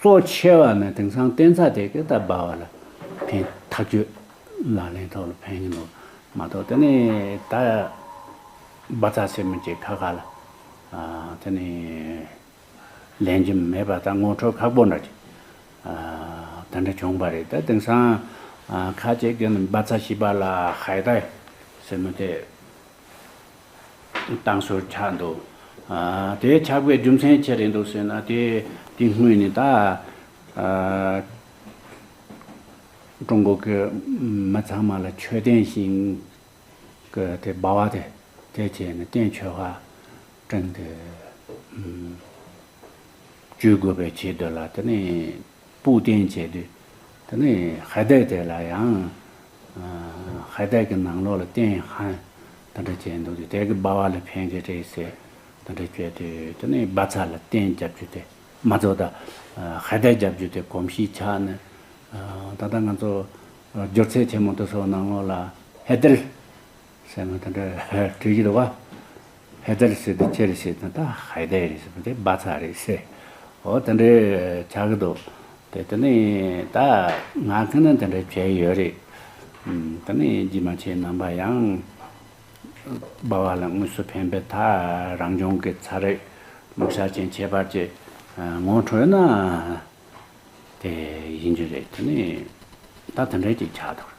གཙོ་ཆེ་བ་ནི་དེང་སང་བསྟེན་ཚྭ་དེ་གི་ད་སྦ་བ་ལ་ཕན་ཐག་ཆོད། ལག་ལེན་ཐོག་ལ་ཕན་གྱི་འདུག་མ་གཏོགས་དེ་ནས་ད་སྦ་ཚྭ་ཟེར་མི་ཅིག་ཁ་ཁ་ལ་ཨ་དེ་ནས་ལེན་རྒྱུ་མེད་པ་དང་ངོ་འཕྲོད་ཁག་པོ་འདྲ་ཅིག་ཨ་དེ་འདྲ་བྱུང་བ་རེད། ད་དེང་སང་ཨ་ཁ་ཅིག་གིས་ནི་སྦ་ཚྭ་ཞིག་པ་ལ་ཧའེ་ཏའེ་ཟེར་མི་དེ་བཏང་སྲོལ་ཆགས་འདུག་ཨ་དེ་ཆགས་པའི་རྒྱུ་མཚན་ཅི་རེད་འདུག་ཟེར་ན། དེ་དེ་སྔོན་ནས་ད་ཨ་ཀྲུང་གོ་གི་མི་ཚང་མ་ལ་མཆོད་རྟེན་བཞེངས་གི་དེ་སྦ་བ་དེ་དེ་བྱས་ནས་རྟེན་མཆོད་པ་བསྐྲུན་ཏེ་ཨ་བཅོལ་དགོས་པའི་ཆེད་དུ་ལ། དེ་ནས་སྤུས་བསྟན་བྱས་དུས། དེ་ནས་ཧའེ་ཏའེ་དེ་ལ་ཡང་ཨ་ཧའེ་ཏའེ་གི་ནང་ལོགས་ལ་རྟེན་ཧན་དེ་འདྲ་བྱས་འདུག་དུས། དེ་གི་སྦ་བ་ལ་ཕན་གི་རེད་ཟེར་དེ་འདྲ་བྱས་དུས། དེ་ནས་སྦ་ཚྭ་ལ་རྟེན་རྒྱབ་རྒྱུ་དེ་ མ་ཚོ་ད་ཧེ་དེར་རྒྱབ་རྒྱུ་དེ་གོམས་གཤིས་ཆགས་ནས། ད་ལྟ་ང་ཚོ་སྒྱུ་རྩལ་ཆེན་མོ་དེ་ཚོ་ནང་ལོགས་ལ་ཧེ་དེར་ཟེར་ནས་དེ་འདྲ་བྲིས་ཀྱི་འདུག་བ། ཧེ་དེར་ཟེར་དེ་ཅི་རེད་ཟེར་དུས་ད་ཧེ་དེར་རེད་ཟེར་དེ་བ་ཚ་རེད་ཟེར། འོ་དེ་འདྲ་ཆགས་ཀྱི་འདུག་དེ་དེ་ནས་ད་ང་ཁ་ན་དེ་འདྲ་བྱས་ཡོད་རེད། དེ་ནས་རྗེས་མ་ཁྱེད་རྣམ་པ་ཡང་འབའ་བ་ལ་དངོས་སུ་ཕན་པའི་ཐ་རང་བྱུང་གི་ཚ་རེག་མུག་ཤ་ཅན་ཁྱད་པར་ཅན་ངོ་འཕྲོད་ན་དེ་ཡིན་རྒྱུ་རེད། དེ་ནས་ད་དེ་འདྲ་ཅིག་ཆགས་འདུག་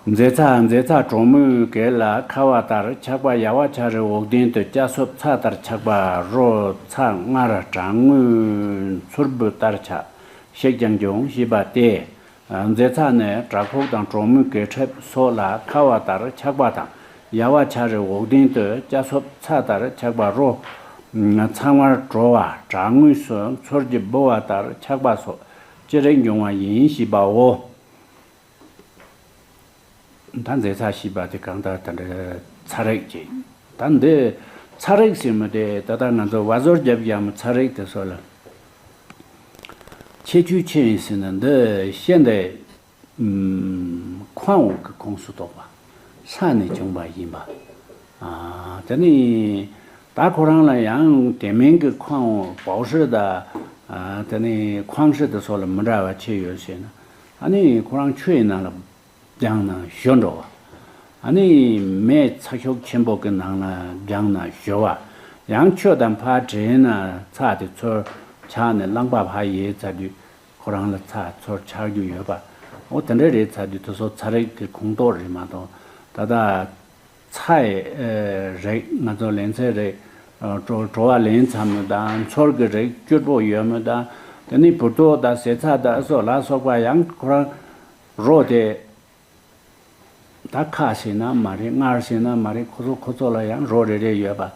མཛེ་ཚ་མཛེ་ཚ་གྲོག་མོའི་གེགས་ལ་ཁ་བ་ལྟར་ཆགས་པ། ཡ་བ་ཆ་རེ་འོག་ལྡན་དུ་སྐྱ་སོབ་ཚ་ལྟར་ཆགས་པ། རོ་ཚ་མངར་གྲང་ངུ་མཚོར་བུ་ལྟར་ཆགས་ཤིག་ཀྱང་འབྱུང་ཞེས་པ་སྟེ། མཛེ་ཚ་ནི་དྲག་ཕུག་དང་གྲོག་མོའི་གེགས་ཁྲིབས་སོགས་ལ་ཁ་བ་ལྟར་ཆགས་པ་དང་། ཡ་བ་ཆ་རེ་འོག་ལྡན་དུ་སྐྱ་སོབ་ཚ་ལྟར་ཆགས་པ། རོ་ཚ་མངར་བྲོ་བ་གྲང་ངུས་སུ་མཚོར་གྱི་ལྦུ་བ་ལྟར་ཆགས་པ་སོགས་ཅི་རིགས་འབྱུང་བ་ཡིན་ཞེས་པའོ། ད་མཛེ་ཚ་ཞེས་པ་དེ་གང་ལྟར་དེ་འདྲའི་ཚ་རེག་ཅིག་ད་འདི་ཚ་རེག་ཟེར་མི་དེ་ད་ལྟ་ང་ཚོ་བ་ཟོར་རྒྱབ་ཡ་མོ་ཚ་རེག་དེ་ཚོ་ལ་ཁྱད་ཆོས་ཆེ་ཡིན་ཟེར་ན། འདི་ཤིན་ཏུ་ཨམ་ཁོང་འོག་གི་ཁོངས་སུ་གཏོགས་པ་ས་ནས་བྱུང་བ་ཡིན་པ། ཨ་དེ་ནི་ད་ཁོ་རང་ལ་ཡང་དེ་མིན་གྱི་ཁོང་འོག་པའོ་ཧྲི་དང་ཨ་དེ་ནི་ཁོང་ཧྲི་དེ་ཚོ་ལ་མི་འདྲ་བ་ཆེ་ཡོད་ཟེར་ན། ཨ་ནི་ཁོ་རང་ཆུ་ཡི་ནང་ལ་སྦྱངས་ན་ཞོ་འགྲོ་བ། ཨ་ནི་མེ་ཚ་ཤུགས་ཆེན་པོ་གི་ནང་ལ་སྦྱངས་ན་ཞོ་བ། ཡང་ཆུ་དང་ཕར་བྲལ་ན་ཚྭ་དེ་ཚོར་ཆགས་ནས་རླངས་པ་ཕར་ཡལ་ཚར་དུས་ཁོ་རང་ལ་ཚྭ་ཚོར་ཆགས་རྒྱུ་ཡོད་པ། འོ་དེ་འདྲ་རེད་ཚར་དུས་དེ་ཚོ་ཚ་རེག་གི་ཁོངས་གཏོགས་རེད་མ་གཏོགས། ད་ལྟ་ཚྭ་ཡི་ཨེ་རེག་ང་ཚོ་ལན་ཚྭའི་རེག་ཨ་བྲོ་བྲོ་བ་ལེན་ཚར་མི་དང་མཚོར་གྱི་རེག་སྐྱུར་པོ་ཡོད་མི་དང་། དེ་ནི་བུར་ཏོག་དང་ཟས་ཚྭ་དང་སོགས་ལ་སོགས་པ་ཡང་ཁོ་རང་རོ་དེ། ད་ཁ་ཟེར་ན་མ་རེད། མངར་ཟེར་ན་མ་རེད། ཁོ་ཚོ་ཁོ་ཚོ་ལ་ཡང་རོ་རེ་རེ་ཡོད་པ།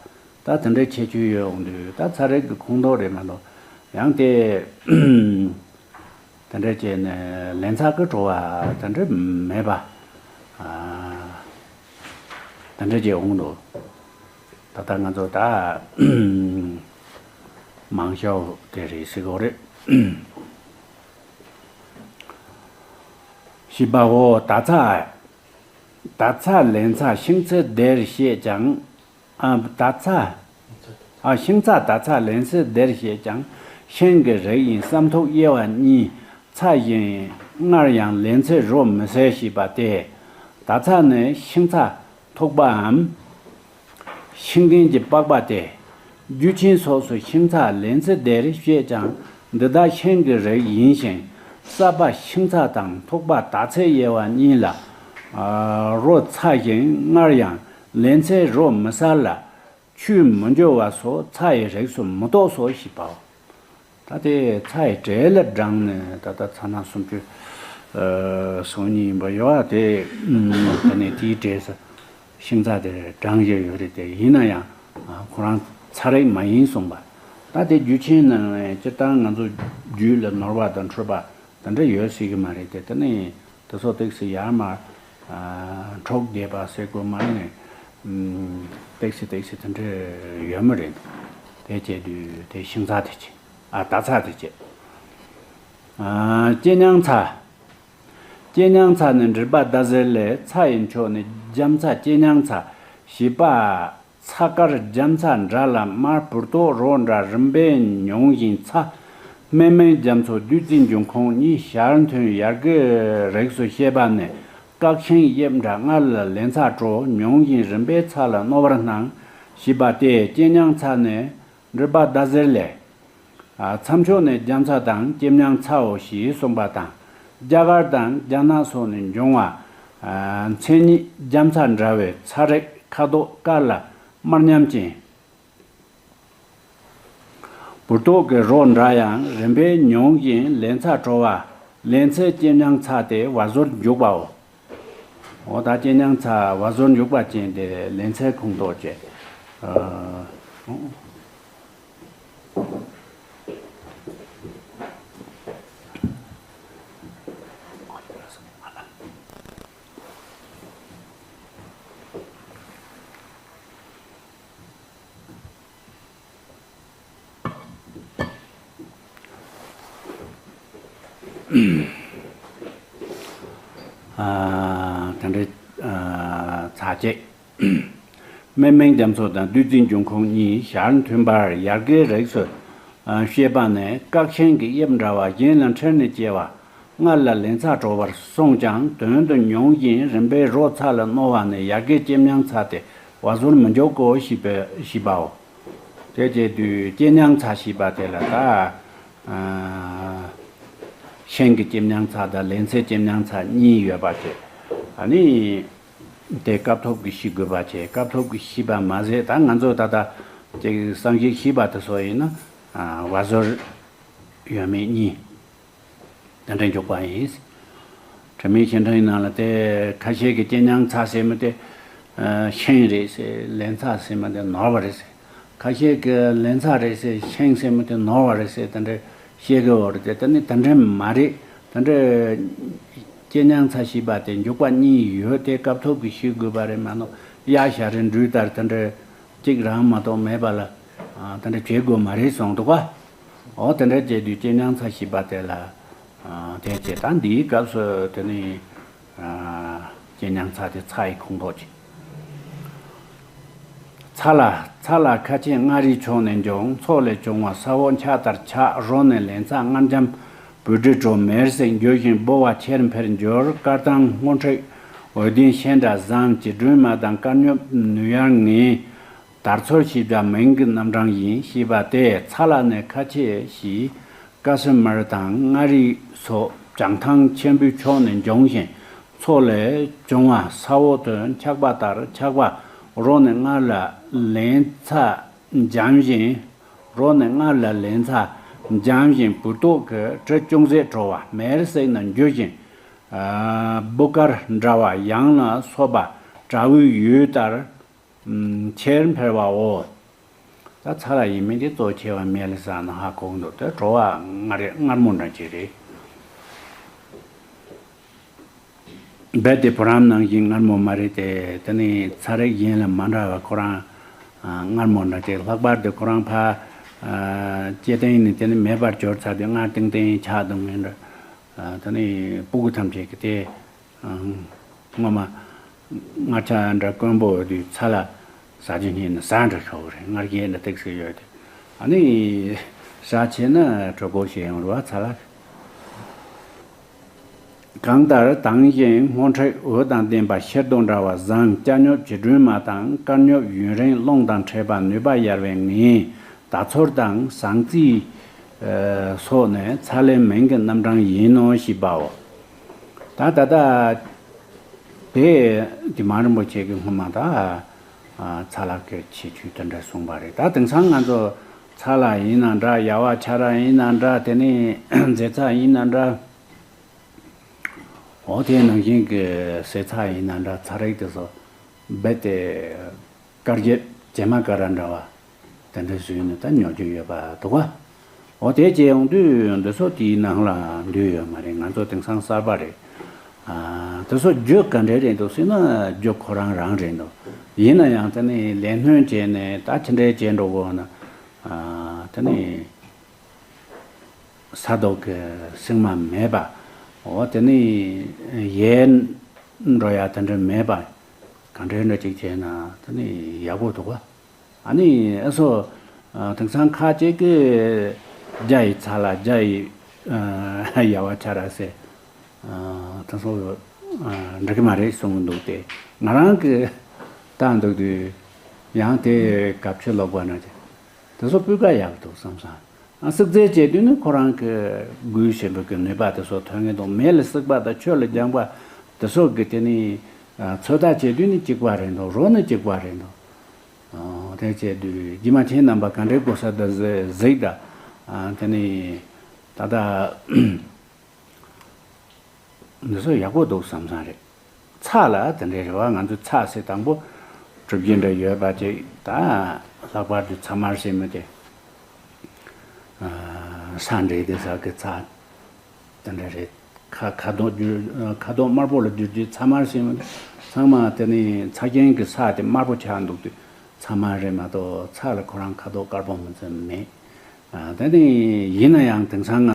ད་དེ་འདྲའི་ཁྱད་ཆོས་ཡོད་འོང་དུས་ད་ཚ་རེག་གི་ཁོངས་གཏོགས་རེད་མ་གཏོགས། ཡང་དེ་དེ་འདྲ་བྱས་ནས་ལན་ཚྭ་གི་བྲོ་བ་དེ་འདྲ་མེད་པ། ཨ་དེ་འདྲ་བྱས་འོང་དུས་ད་ལྟ་ང་ཚོ་ད་མང་ཤོས་དེ་རེད་ཟེར་གོ་རེད། ཞེས་པའོ། ད་ཚ། ད་ཚ་ལན་ཚྭ་ཤིང་ཚྭ་དེར་བཤད་ཀྱང་། ཨ་ད་ཚ། ཨ་ཤིང་ཚྭ་ད་ཚ་ལན་ཚྭ་དེར་བཤད་ཀྱང་། ཤིང་གི་རིགས་ཡིན་བསམ་ཐོག་དབྱེ་བ་གཉིས། ཚྭ་ཡིན་སྔར་ཡང་ལན་ཚྭའི་རོ་མི་གསལ་ཞེས་པ་སྟེ། ད་ཚ་ནི་ཤིང་ཚྭ་ཐུག་པའམ། ཤིང་མཁན་གྱི་པགས་པ་སྟེ། རྒྱུ་ཆེན་སོགས་སུ་ཤིང་ཚྭ་ལན་ཚྭ་དེར་བཤད་ཀྱང་། འདི་དག་ཤིང་གི་རིགས་ཡིན་ཞིང་། ས་པ་ཤིང་ཚྭ་དང་ཐུག་པ་ད་ཚྭའི་དབྱེ་བ་གཉིས་ལ། ཨ་རོ་ཚ་ཞིང་སྔར་ཡང་ལན་ཚྭའི་རོ་མི་གསལ་ལ། ཆུས་མི་འཇོ་བ་སོགས་ཚྭ་ཡི་རིགས་སུ་མི་གཏོགས་སོ་ཞེས་པའོ། ད་དེ་ཚྭ་ཡི་གྲས་ལ་བགྲངས་ནས་ད་ལྟ་ཚྭ་སྣ་སུམ་ཅུ་སོ་གཉིས་ཡིན་པ་ཡོད་པ་དེ། ཨ་ནི་དེའི་གྲས་སུ་ཤིང་ཚྭ་དེ་བགྲངས་བཞག་ཡོད་རེད། དེ་ཡིན་ན་ཡང་ཁོ་རང་ཚྭ་རིགས་མ་ཡིན་གསུངས་པ། ད་དེ་རྒྱུ་ཆེན་ནང་ནས་སྤྱིར་བཏང་ང་ཚོ་རྒྱུད་ལ་ནོར་བ་དང་འཁྲུལ་པ་དེ་འདྲ་ཡོད་སྲིད་ཀྱི་མ་རེད་དེ། དེ་ནི་དེ་ཚོ་ཏོག་ཙམ་ཡར་མར་འཕྲོག་བསྡད་པ་ཟེར་དགོས་མ་ནས། ཏོག་ཙམ་ཏོག་ཙམ་དེ་འདྲ་ཡོད་མ་རེད། དེ་བྱས་དུས་དེ་ཤིང་ཚྭ་དེ་བྱས། ཨ་ད་ཚྭ་དེ་བྱས། ཨ་ལྕེ་མྱང་ཚྭ། ལྕེ་མྱང་ཚྭ་ནི་འགྲེལ་པ་ཟླ་ཟེར་ལས། ཚྭ་ཡི་མཆོག་ནི་རྒྱ་མཚྭ་ལྕེ་མྱང་ཚྭ་ཞེས་པ། ཚྭ་དཀར་རྒྱ་མཚྭ་འདྲ་ལ་དམར་བུར་ཏོག་རོ་འདྲ་རིམ་པས་མྱོང་བཞིན་ཚྭ། སྨན་མིང་རྒྱ་མཚོ་བདུད་རྩིའི་འབྱུང་ཁུངས་གཉིས། ཞལ་མཐུན་ཡར་གྱི་རིགས་སུ་བཤད་པ་ནི། བཀག་ཤིང་དབྱིབས་འདྲ་སྔར་ལ་ལན་ཚྭ་བྲོ། མྱོང་བཞིན་རིམ་པས་ཚྭ་ལ་གནོད་པར་སྣང་། ཞེས་པ་སྟེ། ལྕེ་མྱང་ཚྭ་ནི་འགྲེལ་པ་ཟླ་ཟེར་ལས། ཨ་མཚམས་མཆོག་ནི་རྒྱ་མཚྭ་དང་ལྕེ་མྱང་ཚྭའོ་ཞེས་གསུངས་པ་དང་། རྒྱ་གར་དང་རྒྱ་ནག་སོགས་ནས་འབྱུང་བ། ཨ་མཚན་ཉིད་རྒྱ་མཚྭ་འདྲ་བའི་ཚྭ་རིགས་ཁ་དོག་དཀར་ལ་དམར་ཉམས་ཅན། བུར་ཏོག་གི་རོ་འདྲ་ཡང་རིམ་པས་མྱོང་བཞིན་ལན་ཚྭ་བྲོ་བ། ལན་ཚྭའི་ལྕེ་མྱང་ཚྭ་སྟེ་བ་ཟོར་འཇུག་པའོ། འོ་ད་ལྕེ་མྱང་ཚྭ་བ་ཟོར་འཇུག་པ་ཅན་དེ་ལན་ཚྭའི་ཁོངས་གཏོགས་བྱས། ཨ། ཨ། དེ་འདྲའི་ཨ་ཚར་བཅད། སྨན་སྨན་རྒྱ་མཚོ་དང་བདུད་རྩིའི་འབྱུང་ཁུངས་གཉིས་ཞལ་མཐུན་པར་ཡར་རྒྱས་རིགས་སུ་ཨ་བཤད་པ་ནི། སྐག་ཤིང་གི་དབྱིབས་འདྲ་བ་གཞན་ལ་འཁྲིལ་ནས་སྐྱེ་བ་སྔར་ལ་ལན་ཚྭ་བྲོ་བར་གསུངས་ཀྱང་དོན་དུ་མྱོང་བཞིན་རིམ་པས་རོ་ཚྭ་ལ་རྣོ་བ་ནི་ཡར་རྒྱས་ལྕེམ་ཉང་ཚྭ་སྟེ་བ་ཟུར་མི་འཇོག་གོ་ཞེས་པའི་ཞེས་པའོ། དེ་བྱེད་དུས་ལྕེམ་ཉང་ཚྭ་ཞེས་པ་དེ་ལ་ད་ཨ་ཤིང་གི་ལྕེམ་ཉང་ཚྭ་དང་ལན་ཚྭའི་ལྕེམ་ཉང་ཚྭ་གཉིས་ཡོད་པ་བྱས། ཨ་ནི་དེ་སྐབས་ཐོབ་ཀྱིས་ཤེས་དགོས་པ་བྱས། སྐབས་ཐོབ་ཀྱིས་ཤེས་པ་མ་ཟད་ད་ང་ཚོ་ད་ལྟ་ཅིག་བསམ་གཞིག་ཤེས་པ་དེ་ཚོ་ཡིན་ན་ཨ་བ་ཟུར་ཡོད་མེད་གཉིས། དེ་འདྲ་འཇོག་པ་ཡིན། དྲི་མེད་ཞལ་ཕྲེང་ནང་ལ་དེ་ཁ་ཤས་ཀྱིས་ལྕེམ་ཉང་ཚྭ་ཟེར་མི་དེ་ཨ་ཤིང་རེད་ཟེར། ལན་ཚྭ་ཟེར་མི་དེ་ནོར་བ་རེད་ཟེར། ཁ་ཤས་ཀྱིས་ལན་ཚྭ་རེད་ཟེར། ཤིང་ཟེར་མི་དེ་ནོར་བ་རེད་ཟེར། དེ་འདྲ་བཤད་ཀྱི་ཡོད་རེད་དེ། དེ་ནི་དེ་འདྲ་མ་རེད། དེ་འདྲ་ལྕེམ་ཉང་ཚྭ་ཞེས་པ་དེ་འཇོག་པ་གཉིས་ཡོད་དེ། སྐབས་ཐོབ་ཀྱིས་ཤེས་དགོས་པ་རེད་མ་གཏོགས་གཡག་ཞ་རི་འབྲུག་ལྟར་དེ་འདྲ་གཅིག་རང་མ་གཏོགས་མེད་པ་ལ་ཨ་དེ་འདྲ་བྱེད་དགོས་མ་རེད་གསུངས་འདུག་ག་འོ་དེ་འདྲ་བྱས་དུས་ལྕེམ་ཉང་ཚྭ་ཞེས་པ་དེ་ལ་ཨ་དེ་བྱས། ད་འདིའི་སྐབས་སུ་དེ་ནི་ཨ་ལྕེམ་ཉང་ཚྭ་དེ་ཚྭ་ཡི་ཁོངས་གཏོགས་ཀྱི། ཚྭ་ལ། ཚྭ་ལ་ཁ་ཆེ་མངའ་རིས་ཕྱོགས་ནས་འབྱུང་། མཚོ་ལས་བྱུང་བ་ས་འོག་འཁྱག་ལྟར་ཆགས། རོ་ནི་ལན་ཚྭ་མངར་འཇམ་བོད་དྲིལ་བྲོ། མེར་བསྲེགས་འགྱུར་ཞིང་ལྦུ་བ་ཆེར་འཕེལ་འགྱུར། དཀར་ཐང་སྔོ་འཁྲིགས་འོད་ལྡན་ཤེལ་འདྲ་བཟང་། བྱི་སྒྲོན་མ་དང་དཀར་ཉོབ་ནུས་ཡར་ངེས། དར་ཚོལ་ཞེས་བྱ་མིང་གི་རྣམ་གྲངས་ཡིན། ཞེས་པ་སྟེ། ཚྭ་ལ་ནི་ཁ་ཆེ་ཞེས་ཀ་སི་མིར་དང་མངའ་རིས་སོགས་བྱང་ཐང་ཆེན་པོའི་ཕྱོགས་ནས་འབྱུང་ཞིང་། མཚོ་ལས་བྱུང་བ་ས་འོག་ཏུ་འཁྱག་པ་ལྟར་ཆགས་པ། རོ་ནི་སྔར་ལ་ལན་ཚྭ་འཇམ་ཞིང་། རོ་ནི་སྔར་ལ་ལན་ཚྭ་འཇམ་ཞིང་བུལ་ཏོག་གི་དྲི་ཅུང་ཟད་བྲོ་བ། མེར་བསྲེགས་ན་འགྱུར་ཞིང་ཨ་སྦུ་དཀར་འདྲ་བ། ཡང་ན་སོ་པ་དྲ་བོའི་ཡུལ་ལྟར་ཨ་ཆེར་འཕེལ་བའོ། ད་ཚྭ་ལ་ཡིན་མིན་དེ་གཙོ་ཆེ་བ་མེད་ལ་ཟ་ན་ཧ་གོ་གི་འདུག་དེ་བྲོ་བ་མངར་མངར་མོ་འདྲ་ཅིག་རེད། རྦད་དེ་བུ་རམ་ནང་བཞིན་མངར་མོ་མ་རེད་དེ། དེ་ནི་ཚྭ་རིགས་གཞན་ལ་མ་འདྲ་བ་ཁོ་རང་ཨ་མངར་མོ་འདྲ་ཅིག་ལྷག་པར་དུ་ཁོ་རང་ཕར་ཨ་སྐྱེ་ལྡན་ནི་དེ་ནི་མེད་པར་གྱུར་ཚར་དུས་མངར་ཏིང་ཏིང་ཆགས་འདུག་ངེས་འདྲ། ཨ་དེ་ནི་སྤུ་གུ་ཐམས་ཅད་ཀྱིས་དེ་ཨ་སྔོན་མ་མངར་ཆ་འདྲ་དཀོན་པོ་ཡོད་དུས་ཚྭ་ལ་ཟ་རྒྱུ་ཉིད་ནི་ཟ་འདྲ་ཤོར་བ་རེད། མངར་སྐྱེས་འདྲ་ཏོག་ཙམ་ཡོད་དེ། ཨ་ནི་ཟ་བྱས་ན་གྲོད་ཁོག་བྱེད་ཡོང་རེད་བ་ཚྭ་ལ། གང་ལྟར་དྭངས་ཤིང་སྔོ་འཁྲིགས་འོད་དང་ལྡན་པ་ཕྱིར་ལྡོག་འདྲ་བ་བཟང་། སྐྱ་ཉོབ་བྱི་སྒྲོན་མ་དང་དཀར་ཉོབ་ཡུན་རིང་རླུང་དང་འཕྲད་པ་ནུས་པ་ཡར་བའི་ངེས། དར་ཚོལ་དང་ཟངས་རྩི་ཨ་སོགས་ནི་ཚྭ་ལའི་མིང་གི་རྣམ་གྲངས་ཡིན་ནོ་ཞེས་པའོ། ད་ད་ལྟ་དེ་དེ་མ་རིན་པོ་ཆེ་གི་སྔོན་མ་ད་ཨ་ཚྭ་ལ་གི་ཁྱད་ཆོས་དེ་འདྲ་གསུངས་པ་རེད། ད་དེང་སང་ང་ཚོ་ཚྭ་ལ་ཡིན་ན་འདྲ། ཡ་ཝ་ཆ་ར་ཡིན་ན་འདྲ། དེ་ནས་ཟས་ཚྭ་ཡིན་ན་འདྲ། འོ་དེ་ནང་བཞིན་གྱི་ཟས་ཚྭ་ཡིན་ན་འདྲ། ཚྭ་རིགས་དེ་ཚོ་རྦད་དེ་དཀར་རྒྱབ་བྱེ་མ་ཀ་ར་འདྲ་བ་དེ་འདྲ་བཟོས་ནས་ད་ཉོ་རྒྱུ་ཡོད་པ་འདུག་ག་འོ་དེ་བྱས་ཡོང་དུས་འདི་ཚོ་དེའི་ནང་ལ་འདུས་ཡོད་མ་རེད། ང་ཚོ་དེང་སང་གསར་པ་རེད། ཨ་དེ་ཚོ་རྒྱུ་ག་འདྲས་རེད་འདུག་ཟེར་ན་རྒྱུ་ཁོ་རང་རང་རེད་འདུག་ཡིན་ན་ཡང་དེ་ནི་ལས་སྣོན་བྱས་ནས་ད་ཅི་འདྲས་བྱས་འགྲོ་དགོས་ན་ཨ་དེ་ནི་ས་རྡོ་གི་སྲིང་མ་མེད་པ། འོ་དེ་ནི་ཡལ་འགྲོ་ཡ་དེ་འདྲ་མེད་པ། ག་འདྲ་འདྲ་ཅིག་བྱས་ན་དེ་ནི་ཡག་པོ་འདུག་ག་ཨ་ནི་ཨ་སོ་ཨ་དེང་སང་ཁ་ཅིག་གི་རྒྱ་ཡི་ཚྭ་ལ་རྒྱ་ཡི་ཨ་ཡ་ཝ་ཆ་ར་ཟེར་ཨ་དེ་ཚོ་ཨ་འགྲིག་གི་མ་རེད་གསུང་གི་འདུག་སྟེ། ང་རང་གི་ལྟ་འདུག་དུས་ཡང་དེ་གབ་ཆུ་ལོག་པ་ན་དེ་ཚོ་སྤུས་ཀ་ཡག་འདུག་བསམ་སོང་། ཨ་བསྲེག་རྫས་བྱས་དུས་ནི་ཁོ་རང་གི་དགུན་ཞིམ་པོ་གི་ནུས་པ་དེ་ཚོ་ཐོན་ངེས་འདུག་མེ་ལ་བསྲེགས་པ་དང་ཆུ་ལ་སྦྱངས་པ་དེ་ཚོ་གི་དེ་ནི་ཨ་ཚོད་ལྟ་བྱས་དུས་ནི་གཅིག་པ་རེད་འདུག་རོ་ནི་གཅིག་པ་རེད་འདུག་ཨ་དེ་བྱས་དུས་རྗེས་མ་ཁྱེད་རྣམ་པ་ག་འདྲའི་གོ་ས་དང་གཟི་གཟིགས་དང་ཨ་དེ་ནི་ད་ལྟ་འདི་ཚོ་ཡག་པོ་འདུག་བསམ་བསམ་རེད། ཚྭ་ལ་དེ་འདྲའི་རེད་བ། ང་ཚོ་ཚྭ་ཟེར་དང་པོ་གྲུབ་ཀྱི་འདྲ་ཡོད་པ་ཅིག་ད་ལྷག་པར་དུ་ཚྭ་དམར་ཟེར་མི་དེ་ཨ་ས་འབྲས་དེ་ཟ་གི་ཚྭ་དེ་འདྲ་རེད། ཁ་ཁ་དོག་བསྒྱུར་ཁ་དོག་དམར་པོ་ལ་བསྒྱུར་དུས་ཚྭ་དམར་ཟེར་མི་ཚང་མ་དེ་ནི་ཚྭ་རྐྱེན་གྱི་ས་དེ་དམར་པོ་ཆགས་འདུག་དུས་ཚྭ་དམར་རེད་མ་གཏོགས་ཚྭ་ལ་ཁོ་རང་ཁ་དོག་དཀར་པོ་མི་ཚོད་མེད། ཨ་དེ་ནི་ཡིན་ན་ཡང་དེང་སང་